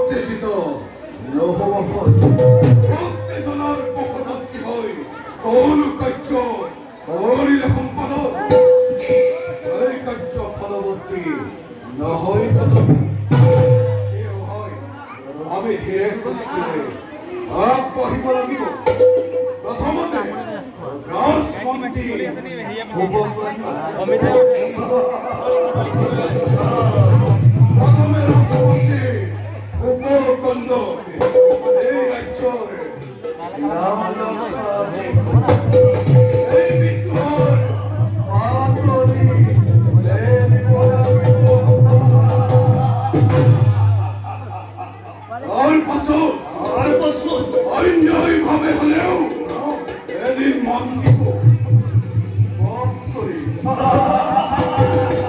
উত্তেজিত নহ'ব। উত্তেজনাৰ বশৱৰ্তী হৈ কোন কাৰ্য কৰিলে সম্পাদক, সেই কাৰ্য ফলৱৰ্তী নহয় তথাপি। হয়, আমি ধীৰে সুস্থিৰে আগবাঢ়িব লাগিব। প্ৰথমতে ৰাজমন্ত্ৰী।